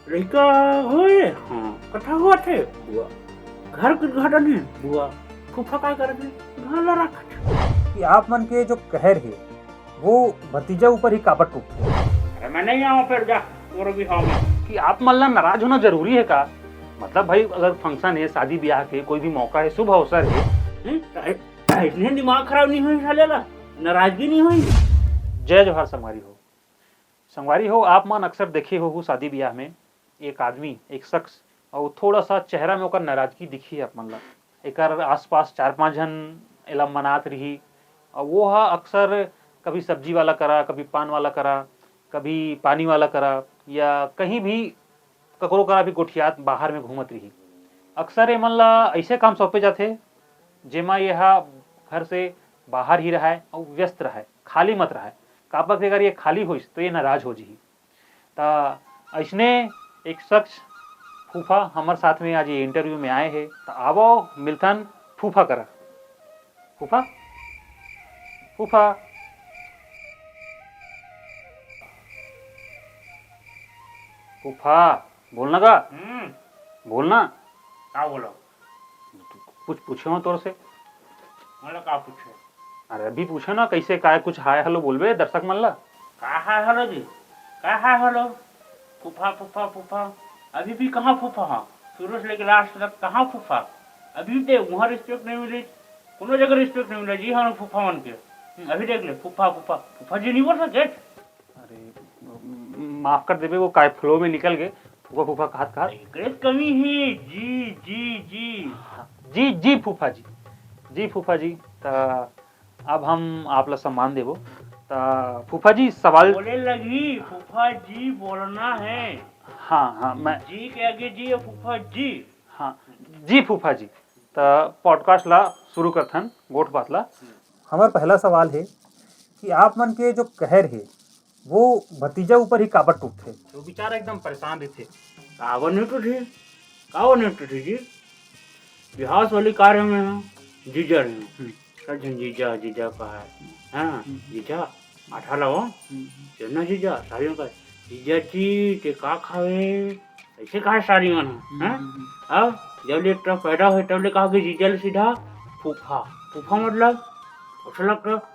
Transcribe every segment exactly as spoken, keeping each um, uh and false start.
लइका होए, हाँ, कथा होवत हे, बुआ। घर के उद्घाटन हे, बुआ। फूफा का करत हे? घर ला रखत हे। कि आप मन के जो कहर हे, वो भतीजा ऊपर ही काबर टूटथे? अरे, मैं नहीं आऊँ फिर, जा, तोरो भी खाऊंगा। कि आप मन ला नाराज होना जरूरी है का? मतलब भाई, अगर function है, शादी ब्याह के, कोई भी मौका है, शुभ अवसर है। हम्म, अरे, अइसने दिमाग खराब नहीं होई साले ला, नाराजगी नहीं होई। जय जोहार संगवारी हो। संगवारी हो, आप मन अक्सर देखे होहू शादी ब्याह में एक आदमी, एक शख्स, अउ थोड़ा सा चेहरा में ओकर नाराजगी दिखही आप मन ला। एकर आसपास चार पांच झन एला मनात रही, अउ वो ह अक्सर कभी सब्जी वाला करा, कभी पान वाला करा, कभी पानी वाला करा, या कहीं भी ककरो करा भी गोठियात बाहर में घूमत रही। अक्सर एमन ला अइसे काम सौंपे जाथे, जेमा ये ह घर से बाहर ही रहय अउ व्यस्त रहय, खाली मत रहय। काबर कि अगर ये खाली होइस, तो ये नाराज हो जही। त अइसने एक शख्स फूफा हमर साथ में आज ये interview में आए हे। त आवो, मिलथन फूफा करा। फूफा, फूफा, फूफा, बोलना का? हम्म। बोलना। का बोलो? कुछ पूछे हो तोर से? मतलब का पूछे? अरे अभी पूछे ना, कैसे, काय कुछ hi hello बोलबे दर्शक मन ला? का hi hello जी? का hi hello? फूफा, फूफा, फूफा। अभी भी कहाँ फूफा हा? शुरू से लेके last तक कहाँ फूफा? अभी दे, वहाँ respect नहीं मिली, कोनो जगह respect नहीं मिला जी, हाँ फूफा मन के। हम्म, अभी देख ले, फूफा, फूफा, फूफा जी नहीं बोल सके? अरे, म-, माफ कर देबे, वो काय flow में निकल गए, फूफा, फूफा कहत, कहत। एकरे कमी है, जी, जी, जी। हाँ, जी, जी, फूफा जी। जी, फूफा जी। त अब हम आप ला सम्मान देबो। त फूफा जी, सवाल बोले लगी, फूफा जी बोलना है। हाँ, हाँ, मैं जी के आगे जी है, फूफा जी। हाँ, जी, फूफा जी। त podcast ला शुरू करथन, गोठ बात ला। हमर पहला सवाल हे कि आप मन के जो कहर हे, वो भतीजा ऊपर ही काबर टूटथे? वो बेचारा एकदम परेशान रहिथे। काबर नहीं टूटही? काबर नहीं टूटही जी? बिहाव वाली कार्य में हम जीजा रहे। हम्म। सब झन जीजा, जीजा कहा है। हाँ, हम्म। जीजा, आटा लाओ। हम्म। चलना जीजा, साड़ियों का। जीजा जी, ते का खावे? ऐसे कहा साड़ी मन ह, हम्म, हैं? हम्म, हम्म। अब जब ले एक ठो पैदा होय, तब ले कहा कि जीजा ले सीधा फूफा। फूफा मतलब अच्छा लगता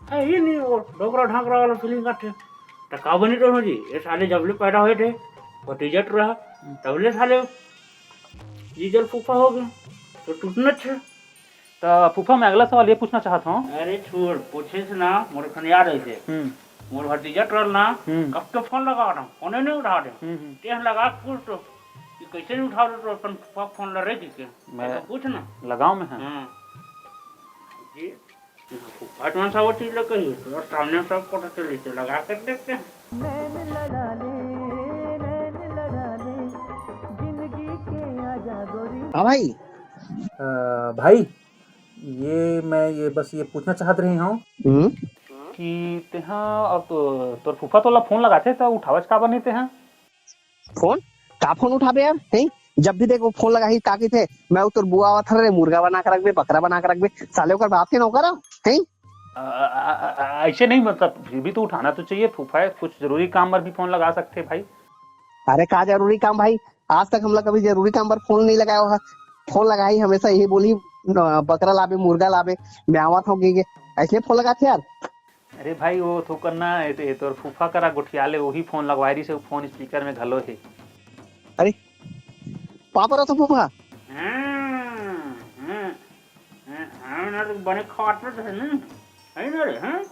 है ही नहीं, वो डोकरा ढाकरा वाला feeling आथे। त का बनी तो जी, ये साले जब ले पैदा होय थे, भतीजा तो रहा, हम्म। तब ले साले जीजा ले फूफा हो गए, तो टूटना अच्छा। त फूफा, मैं अगला सवाल ये पूछना चाहत हूँ। अरे छोड़, पूछे से ना, मोर खन याद आइसे। हम्म। मोर भतीजा टोल ना, हम्म। कब के फोन लगा रहा, फोने नहीं उठा रहे। हम्म, हम्म। ते हम लगा के पूछ तो, कि कैसे नहीं उठा रहे तो अपन फूफा फोन ला रहे जी के। मैं ऐसा पूछ ना। लगाओ में है। हाँ। जी। फूफा कौन सा वो चीज लग गई, तो सामने सब पता चली, तो लगा कर देखते हैं। हाँ भाई। अ, भाई, ये मैं ये बस ये पूछना चाहत रही हूँ हम्म। कि तेहा अब तो, तोर फूफा तोला फोन लगाथे त उठावच काबर नहीं तेहा? फोन? का फोन उठाबे यार, हैं? जब भी देखो फोन लगाही, का कहिथे, "मैं तोर बुआ आवत हर रे, मुर्गा बना के रखबे, बकरा बना के रखबे।" साले ओकर बाप के नौकर हव, हैं? अ, अ, अ, अ, ऐसे नहीं, मतलब, फिर भी तो उठाना तो चाहिए, फूफा है, कुछ जरूरी काम बर भी फोन लगा सकथे भाई। अरे का जरूरी काम भाई, आज तक हमला कभी जरूरी काम बर फोन नहीं लगाया हुआ। फोन लगाही हमेशा यही बोली, "न, बकरा लाबे, मुर्गा लाबे, मैं आवत हूँ," कहिके। ऐसे फोन लगाथे यार। अरे भाई, वो थोकन ना, ए, ए, तोर फूफा करा गोठिया ले, वही फोन लगवाए रहिस हे, वो फोन speaker में घलो हे। अरे, पापा रहो तो फूफा। हाँ, हाँ, हाँ, हाँ, ना तो बने खात में तो है ना, है ना रे, हाँ?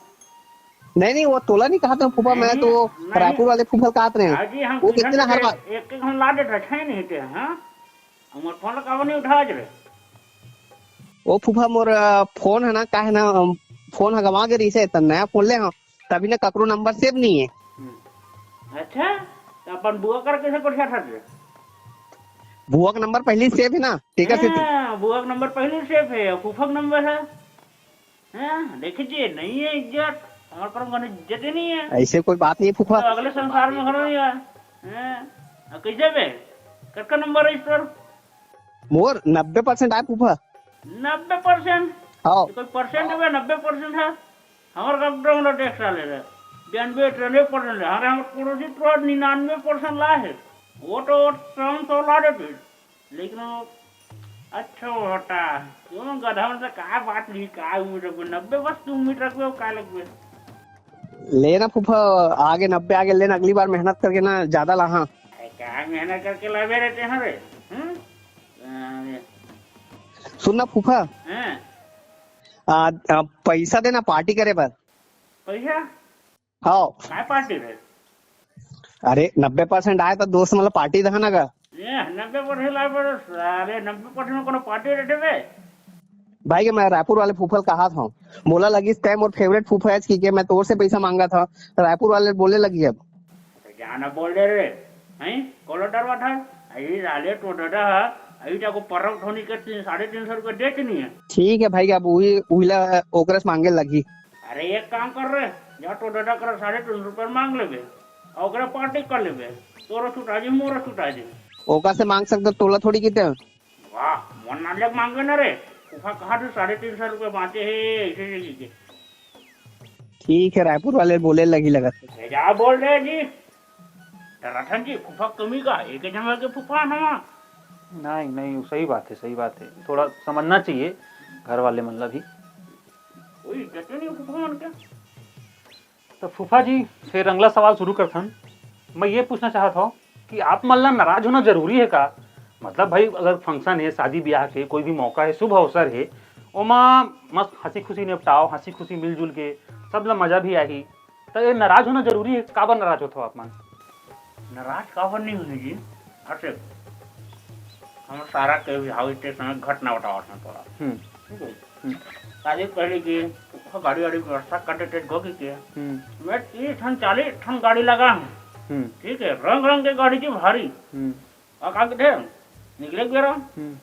नहीं, नहीं, वो तोला नहीं कहा था फूफा, मैं नहीं, तो नहीं। रायपुर वाले फूफा कहा था। आज ही हम वो कितने ना हर बार एक, एक हम ला देते, अच्छा ही नहीं थे, हाँ? हमर फोन ला काबर नहीं उठावत रे? ओ फूफा, मोर, अ, फोन है ना, का है ना, अम, फोन ह गवा गे रहिसे, त नया फोन ले हव, तभी ना ककरो नंबर save नहीं है। हम्म। अच्छा, त अपन बुआ कर कैसे गोठियाथस रे? बुआ का नंबर पहले ही save है ना, तेकर सेती। हाँ, बुआ का नंबर पहले ही save है, फूफा का नंबर है। हाँ, देखे जी, नहीं है इज्जत, हमारे करो कोनो इज्जत ही नहीं है। ऐसे कोई बात नहीं है फूफा। तो अगले संसार में घरो नहीं है। हाँ, अब कैसे बे? कतका नंबर है इस पर? मोर नब्बे percent आए फूफा। नब्बे percent? हाँ। ये कोई percent है बे, नब्बे percent है? हमारे कब तो हमरा देख साले रे, बयानबे, तिरानबे percent है। अरे, हमारे पड़ोसी तो निन्यानबे percent लाए है। वो तो वो सौ सौ ला देते, लेकिन वो अच्छा होता। क्यों गधा मन से का बात नहीं, का उम्मीद रखबे? नब्बे बस की उम्मीद रखबे, वो का लगबे? लेना फूफा, आगे नब्बे आगे लेना, अगली बार मेहनत करके ना ज्यादा लाहा। अरे, का मेहनत करके लाबे रहते हैं रे? हम्म? अरे, सुन ना फूफा, हाँ। आ, आ, पैसा देना पार्टी करे बर। पैसा? हाँ। काय पार्टी रे? अरे, नब्बे परसेंट आए तो दोस्त मतलब पार्टी दहा ना गा। ये नब्बे परसेंट आए पर सारे नब्बे परसेंट में कोनो पार्टी रहते बे? भाई के मैं रायपुर वाले फूफल कहा था, मोला लगिस तै मोर फेवरेट फूफा है कि के मैं तोर से पैसा मांगा था, तो रायपुर वाले बोले लगी अब। तो जाना बोल दे रे, हैं? कोलो डरवा था? अई साले तो दादा हा, अई जाको परब धोनी के तीन, साढ़े तीन सौ रुपये देते नहीं है। ठीक है भाई, अब उही, उहिला ओकरस मांगे लगी। अरे एक काम कर रे, जा तो दादा कर साढ़े तीन सौ रुपये मांग लेबे, और ओकरा पार्टी कर लेबे, तोरो छुटा जी, मोरो छुटा जी। ओका से मांग सकते, तोला थोड़ी किते। वाह, मन नाले मांगे ना रे, फूफा कहा तू साढ़े तीन सौ रुपये बांचे है, ऐसे ऐसे की के। ठीक है, रायपुर वाले बोले लगी लगत। ए, जा बोल रहे जी, डराथन जी, फूफा कमी का, एक जमा के फूफा ना। नहीं, नहीं, वो सही बात है, सही बात है। थोड़ा समझना चाहिए घर वाले मन ला भी। कोई इज्जत नहीं फूफा मन के। तो फूफा जी, फिर अगला सवाल शुरू करथन। मैं ये पूछना चाहत हूँ कि आप मन ला नाराज होना जरूरी है का? मतलब भाई, अगर फंक्शन है, शादी ब्याह के, कोई भी मौका है, शुभ अवसर है, ओमा मस्त हंसी खुशी निपटाओ, हंसी खुशी मिलजुल के, सब ला मजा भी आही। तो ये नाराज होना जरूरी है, काबर नाराज होत हो आप मन? नाराज काबर नहीं होही जी? अच्छा, हम सारा के भी हावी ते समय घटना बतावत हन तोला। हम्म। ठीक है? हम्म। शादी पहले के गाड़ी वाड़ी व्यवस्था कर देते गोगी के। हम्म। मैं तीस ठन, चालीस ठन गाड़ी लगा हूँ। हम्म। ठीक है, रंग रंग के गाड़ी जी भारी। हम्म। और का कहते हैं? निकले के बेरा। हम्म।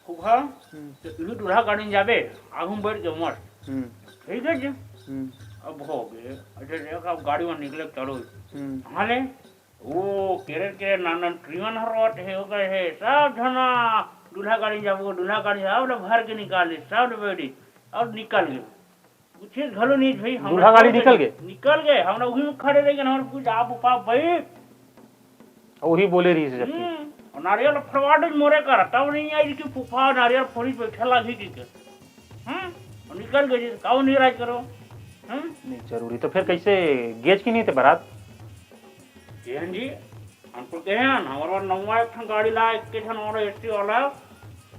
फूफा, हम्म। तो इही दूल्हा गाड़ी में जाबे, आगू में बैठ के मस्त। हम्म। ठीक है जी। हम्म। अब हो गए। अच्छा देख, अब गाड़ी में निकले के चालू। हम्म। हाँ ले, वो केरे के नानन ट्रीवन हर रोट है, हो गए है, सब जना दूल्हा गाड़ी में जाबो, दूल्हा गाड़ी में जाबो, ले भर के निकाल ली, सब ले बैठी, और निकल गए। पूछे घलो नहीं भाई, हमरा दूल्हा गाड़ी कौन निकल जाने? गए? निकल गए, हमरा वही में खड़े रह गए, हमरा पूछ आप उपा भाई। वही बोले रही से जबकि। हम्म, और नारियल फरवा दे मोरे कर, तब नहीं आई कि फूफा नारियल फोड़ी बैठे लागी की के। हम्म, और निकल गए जी, काऊ नहीं राज करो। हम्म? नहीं जरूरी, तो फिर कैसे गेज की नहीं थे बारात? केहन जी, हम तो केहन, हमारे नौवा एक ठन गाड़ी ला, एक के ठन और एसी वाला,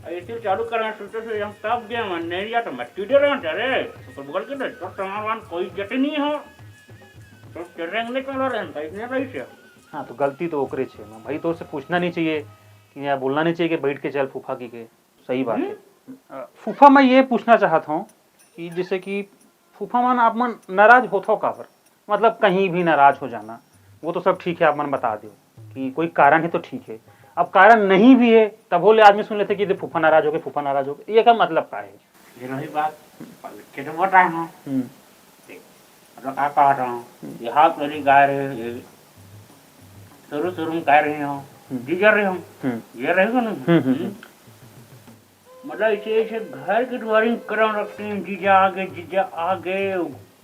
एसी चालू करें, सोचे से हम तब गए, हम नहीं जा तो मत कीजिए रहे, अरे, तो बोल के तो, तो सामान कोई जट नहीं हो, तो ट्रेन नहीं चला रहे, तो इसने रही से। हाँ, तो गलती तो ओकरे छे ना भाई, तो उससे पूछना नहीं चाहिए कि या बोलना नहीं चाहिए कि बैठ के चल फूफा की के। सही बात है। हम्म। अ, फूफा, मैं ये पूछना चाहत हूँ कि जैसे कि फूफा मन, आप मन नाराज होत हो काबर? मतलब कहीं भी नाराज हो जाना, वो तो सब ठीक है, आप मन बता दो कि कोई कारण है तो ठीक है। अब कारण नहीं भी है, तब बोले आदमी सुन लेते कि "दे फूफा नाराज हो गए, फूफा नाराज हो गए", ये का मतलब का है? ये रही बात, के तो मोटा है। हम्म। देख, मतलब का कहत हूँ, हम्म। ये हाथ मेरी गाय रही, ये शुरू शुरू में कह रही हूँ, हम्म। जीजा रही हूँ, हम्म। ये रहेगा ना। हम्म, हम्म, हम्म। हम्म। मतलब ऐसे, ऐसे घर के द्वारिंग करम रखते हैं, जीजा आ गए, जीजा आ गए,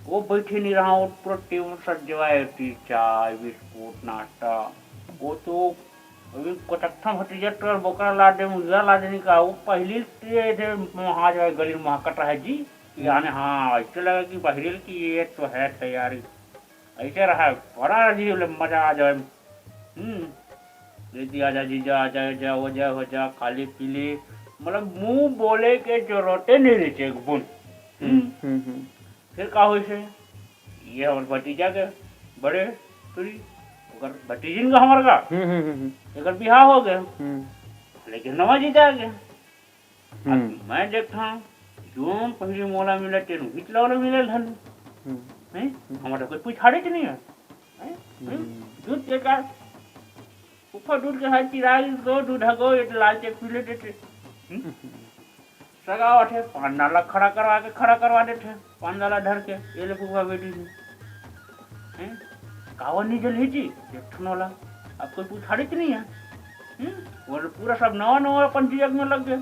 वो बैठे नहीं रहा, वो पूरा टेबल सजवाए थी, चाय, बिस्कुट, नाश्ता। वो तो अभी कोचकथम भतीजा टोर बोकरा ला दे, मुर्गा ला दे, नहीं का, वो पहले से थे, वहाँ जो है गली में वहाँ कट रहा है जी, कि आने, हाँ, ऐसे लगा कि बहरील की ये तो है तैयारी। ऐसे रहा, बड़ा अजीब ले, मजा आ जाए। हम्म, दीदी आ जा, जीजा आ जा, जा, हो जा, हो जा, खा ले, पी ले। मतलब मुंह बोले के जरूरते नहीं रहते एक बूंद। हम्म। हम्म, हम्म, हम्म। फिर का होइसे? ये हमर भतीजा के बड़े टुरी, ओकर भतीजिन का हमर का, हम्म, हम्म, हम्म, हम्म। एकर बिहाव हो गए। हम्म। लेकिन नवा जीजा आ गए। हम्म। अब मैं देखता हूँ, जोन पहले मोला मिला, तेन उही ला मिले धन। हम्म। हैं? हम्म। हमारा कोई पूछाड़े के नहीं है। हैं? हम्म। दूध के का? ऊपर दूध के हाथ चिराई दो, दूध हगो, ये तो लाल चेक पी लेते थे। हम्म? हम्म। सगा उठे, पान डाला खड़ा करवा के, खड़ा करवा देते, पान डाला धर के, ये ले फूफा बेटी जी। हैं? कावन नहीं जल ही जी, एक ठन वाला। अब कोई पूछाड़ी तो नहीं है। हम्म? वो पूरा सब नवा नवा अपन जियक में लग गए।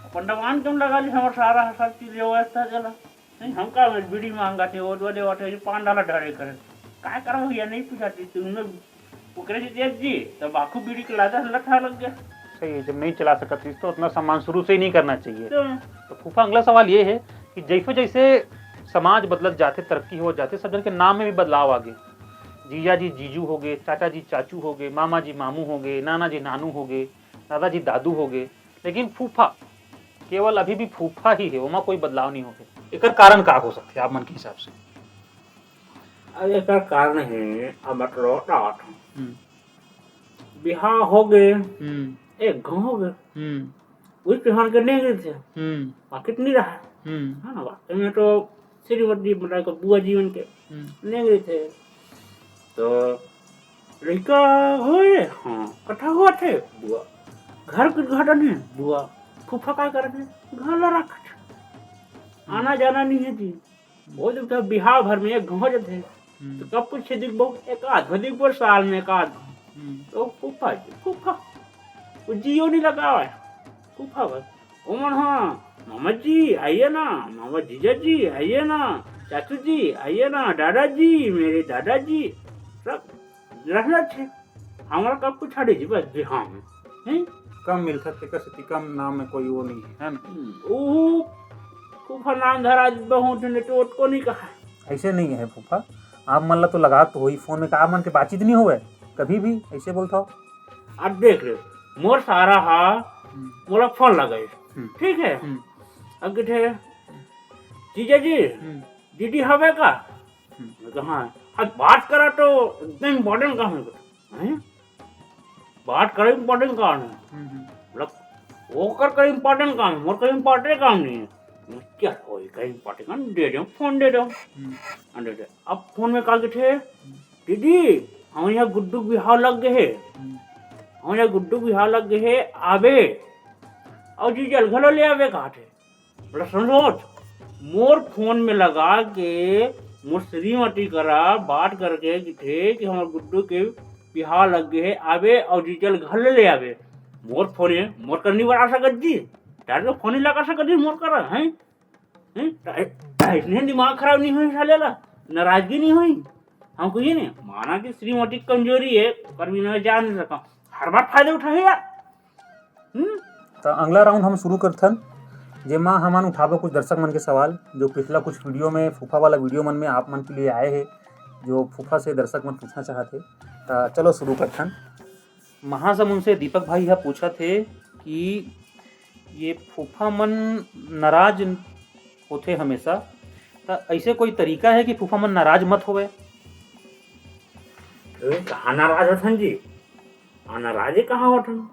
अपन दवान क्यों लगा ली, हमारा सारा सब चीज व्यवस्था चला। नहीं, हम का बीड़ी मांगा थे, वो वाले उठे, ये पान डाला धरे करे। काय करव भैया, नहीं पूछा थी तुमने, ओकरे से देख जी, तब आखू बीड़ी के लादा लठा लग गया। सही है, जब नहीं चला सकत रहिस तो उतना सम्मान शुरू से ही नहीं करना चाहिए। तो तो फूफा, अगला सवाल ये है कि जैसे जैसे समाज बदलत जाथे, तरक्की हो जाथे, सब जन के नाम में भी बदलाव आ गे। जीजा जी जीजू हो गए, चाचा जी चाचू हो गए, मामा जी मामू हो गए, नाना जी नानू हो गए, दादा जी दादू हो गए, लेकिन फूफा केवल अभी भी फूफा ही है, ओमा कोई बदलाव नहीं हो गए। एकर कारण का हो सकथे आप मन के हिसाब से? अब एकर कारण है, अब मैं तो लौट आवत हूँ। हम्म, बिहाव हो गए, हम्म, एक घाव हो गए, हम्म, वही पिहान के नहीं गए थे, हम्म, पाकिट नहीं रहा। हम्म, है ना, वास्तव में तो श्रीमती मतलब को बुआ जीवन के हम्म, नहीं गए थे। तो लड़का होए, हाँ, कथा हुआ थे, बुआ घर के उद्घाटन है, बुआ फूफा का करते, घर ला रखत, आना जाना नहीं है जी। वो जब तक बिहाव भर में एक घाव हो जाते, हम्म, तो कब कुछ दिखबो, एक आध गो दिखबो साल में, एक आध गो। हम्म, तो फूफा जी, फूफा, वो जियो नहीं लगावा है, फूफा बस। ओमन हाँ, मामा जी आइए ना, मामा जीजा जी आइए ना, चाचू जी आइए ना, दादाजी, मेरे दादाजी, सब रहना छे। हमारा कब कुछ हटे जी, बस बिहाव में, हैं? कम मिलथे, तेकर सेती कम नाम में कोई वो नहीं है, है ना? हम्म, ओहो, फूफा नाम धरा बहुत ने तो ओतको नहीं कहा। ऐसे नहीं है फूफा, आप मन ला तो लगा तो होई फोन में, का आप मन के बातचीत नहीं होवे कभी भी? ऐसे बोलता हो। अब देख ले, मोर सारा हा, हम्म, मोला फोन लगाई, हम्म, ठीक है? हम्म, अब किथे, जीजा जी, हम्म, दीदी हवे का? हम्म। मैं कहा, हाँ, आज बात करा तो एकदम इम्पोर्टेंट काम है। हैं? बात करा इम्पोर्टेंट काम है। हम्म, हम्म, मतलब, ओकर का इम्पोर्टेंट काम है, मोर का इम्पोर्टेंट काम नहीं है। मैं क्या कोई का इम्पोर्टेंट काम दे दो, फोन दे दो। हम्म, हाँ, दे दो। अब फोन में का किथे, दीदी, हम यहाँ गुड्डू के बिहाव लग गए है, हम्म, हम यहाँ गुड्डू के बिहाव लग गए है, आबे, और जीजा ल घलो ले आबे कहा थे। बोला, समझोच, मोर फोन में लगा के मोर श्रीमती करा बात करके किथे कि हमर गुड्डू के बिहाव लग गए है, आबे और जीजा ल घर ले, ले आबे। मोर फोन है, मोर कर नहीं बता सकत जी, डायरेक्ट फोन ही लगा सकत जी मोर करा, हैं? हैं? त-, त-, इसने दिमाग खराब नहीं हुई साले ला, नाराजगी नहीं हुई। हमको ये नहीं माना कि श्रीमती की कमजोरी है, पर भी मैं जान नहीं सका, हर बार फायदा उठाए यार। हम्म? तो अगला राउंड हम शुरू करथन, जेमा हमन उठाबो कुछ दर्शक मन के सवाल, जो पिछला कुछ वीडियो में, फूफा वाला वीडियो मन में आप मन के लिए आए हैं, जो फूफा से दर्शक मन पूछना चाहते। तो चलो शुरू करथन। महासमुंद से दीपक भाई ह पूछत हे कि ये फूफा मन नाराज होथे हमेशा, त ऐसे कोई तरीका है कि फूफा मन नाराज मत होवे? ए, कहाँ नाराज होथन जी? हाँ, नाराज ही कहाँ होथन?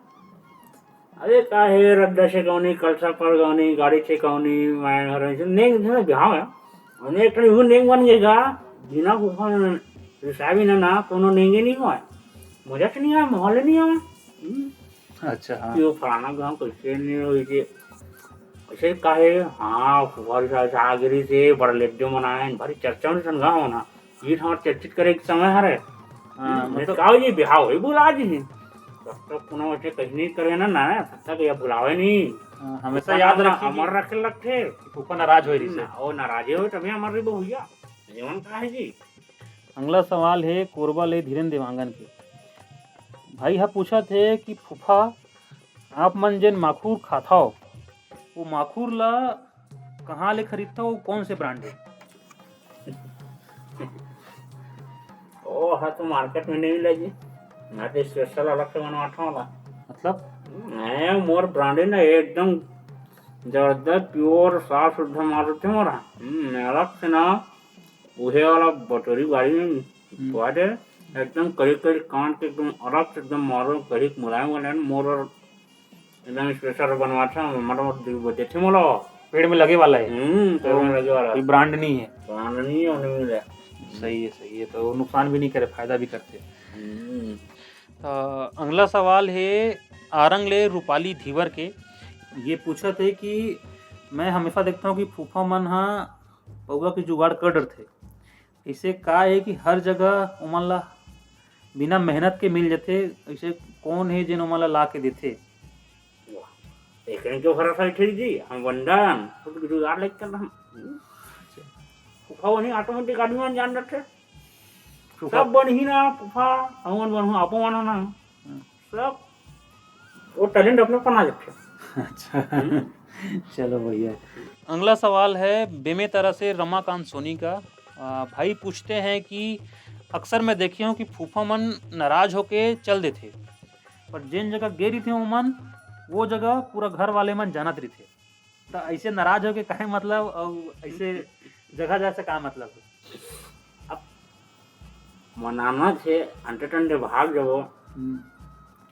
अरे का हे, रद्दा छेकौनी, कलसा परगौनी, गाड़ी छेकौनी, मैं घर में से नेंग धरे बिहाव है। और नेंग ठनी हूँ नेंग बन गएगा, बिना फूफा रिसाबी ना, ना, कोनो नेंगे नहीं हुआ है। मजा से नहीं आया, माहौल नहीं आया। हम्म। अच्छा, हाँ। कि वो फलाना गांव कैसे नहीं हुई थी, ऐसे काहे? हाँ, फुहारी साहब से आगरी से बड़ा लेड्डो मनाए, भारी चर्चा में सन गाँव ना, ये हमारे चर्चित करे के समय हरे। हाँ, हम्म, मतलब का ये बिहाव ही बुला जी। तब तक कोनो ऐसे कहीं नहीं करे ना, ना, तब तक ये बुलावे नहीं। हाँ, हमेशा याद रखिए अमर कि रखे लगते। फूफा नाराज होए रहिसे। ना, वो नाराजे हो तभी हमारे बहुया। जीवन का है जी। अगला सवाल है कोरबा ले धीरेन देवांगन के। भाई ह पूछत हे कि फूफा, आप मन जेन माखुर खाथव, वो माखुर ला कहाँ ले खरीदथव, वो कौन से ब्रांड है? ओ, हाँ, तो मार्केट में नहीं मिला जी। मैं तो स्पेशल अलग से बनवाता हूँ। मतलब? मैं मोर ब्रांड है ना, एकदम जबरदस्त, प्योर, साफ सुथरा माल होते मोरा। हम्म, मैं अलग से ना, उहे वाला बटोरी गाड़ी में हम्म। बाटे, एकदम करीब करीब कान के एकदम अलग से एकदम मारो, करीब मुलायम वाला है, मोर और एकदम स्पेशल बनवाता हूँ, मतलब, देते मोला। पेड़ में लगे वाला है, हम्म, पेड़ में लगे वाला। कोई ब्रांड नहीं है। ब्रांड नहीं है, उन्हें मिले। सही है, सही है, तो नुकसान भी नहीं करे, फायदा भी करते। हम्म। तो अगला सवाल है आरंग ले रूपाली धीवर के। ये पूछत हे कि मैं हमेशा देखता हूँ कि फूफा मन हा पौवा के जुगाड़ कर डरथे, ऐसे का है कि हर जगह ओमन ला बिना मेहनत के मिल जथे, ऐसे कौन है जेन ओमन ला ला के देथे? वाह। एकरे के भरोसा है ठीक जी, हम वंदन, खुद के जुगाड़ लेके चल रहा हूँ। फूफा वही ऑटोमेटिक आदमी मन जान रखे। सब बनही ना फूफा, हमन बनहू, आपो मन ना। सब वो टैलेंट अपने अपन आ जाथे। अच्छा, चलो भैया। अगला सवाल है बेमेतरा से रमाकांत सोनी का। आ, भाई पूछते हैं कि अक्सर मैं देखे हूँ कि फूफा मन नाराज होके चल देथे, पर जेन जगह गे रहिथे ओमन, वो जगह पूरा घर वाले मन जानत रहिथे। त ऐसे नाराज होके काहे मतलब, और ऐसे जगह जाए से का मतलब है? अब मनाना छे, अंटे टंटे भाग जाबो। हम्म,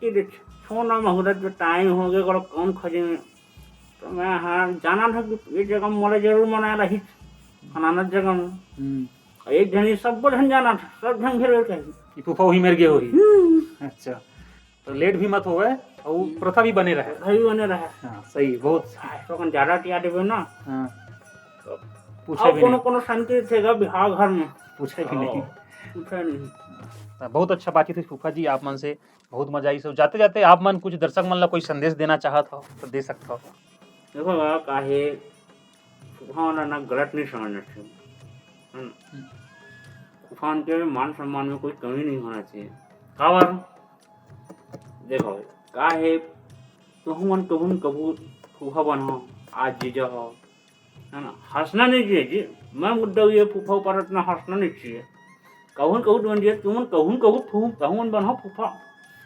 कि रे, छोना मुहूर्त के टाइम हो गए, कौन खोजे में। तो मैं हाँ जाना था कि ये जगह मोला जरूर मनाए रही, फलाना जगह में। हम्म। और एक झन ही सब झन जाना था, सब झन घेर कहीं। कि फूफा वही मेर गे होही। हम्म, अच्छा, तो लेट भी मत होवे और प्रथा भी बने रहे। भाई बने रहे। हाँ, सही, बहुत। आज तो अपन ज्यादा टिया देबे ना। हाँ, तो पूछे और भी कोनो नहीं, कोनो संस्कृति है बिहार घर में। पूछे भी नहीं। पूछे नहीं। तो बहुत अच्छा बातचीत हुई फूफा जी आप मन से, बहुत मजा आई। सो जाते जाते आप मन कुछ दर्शक मन ला कोई संदेश देना चाहत हो तो दे सकत हो। देखो बा, काहे फूफा वाला ना गलत नहीं समझना चाहिए, है ना? फूफा के मान सम्मान में कोई कमी नहीं होना चाहिए। काबर? देखो, काहे तुहू मन कभू न कभू फूफा बनहो, आज जीजा हो, है ना? हंसना नहीं चाहिए जी। मैं मुद्दा ये फूफा ऊपर इतना हंसना नहीं चाहिए। कभू न कभू बन जाए, तुमन कभू न कभू फू-, कभू मन बनहो फूफा,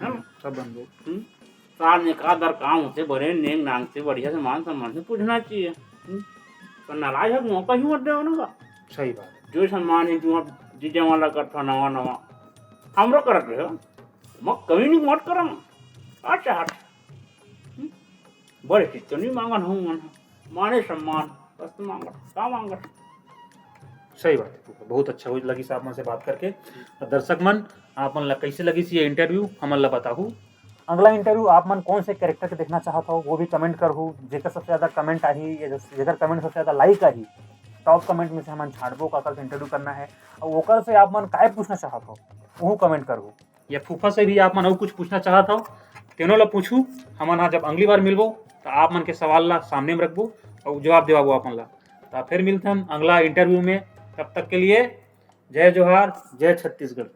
है ना? सब बन गए। हम्म? साल में एक आध बार काम होते, बड़े नेंग नांग से, बढ़िया से मान सम्मान से पूछना चाहिए। हम्म? पर नाराज हो मौका ही मत दे ना। सही बात। जो सम्मान है, जो जीजा वाला करता नवा नवा, हमरो करत रहे, मैं कमी नहीं मत करम। अच्छा हट। हम्म? बड़े चीज तो नहीं मांगन हूँ मन, माने सम्मान बस मांगत, का मांगत? सही बात है, बहुत अच्छा हुई लगी साहब मन से बात करके। तो दर्शक मन, आप मन ला कैसे लगी ये इंटरव्यू, हमन ला बताहू। अगला इंटरव्यू आप मन कौन से कैरेक्टर के देखना चाहत हो, वो भी कमेंट करहू। जेकर सबसे ज्यादा कमेंट आही या जेकर कमेंट सबसे ज्यादा लाइक आही, टॉप कमेंट में से हमन छांटबो काकर के इंटरव्यू करना है, और ओकर से आप मन काय पूछना चाहत हो, वो कमेंट करहू। या फूफा से भी आप मन अउ कुछ पूछना चाहत हो, तेनो ला पूछू। हमन हा जब अगली बार मिलबो तो आप मन के सवाल ला सामने में रखबो और जवाब देवाबो आप मन ला। तो फिर मिलथन अगला इंटरव्यू में, तब तक के लिए जय जोहार, जय छत्तीसगढ़।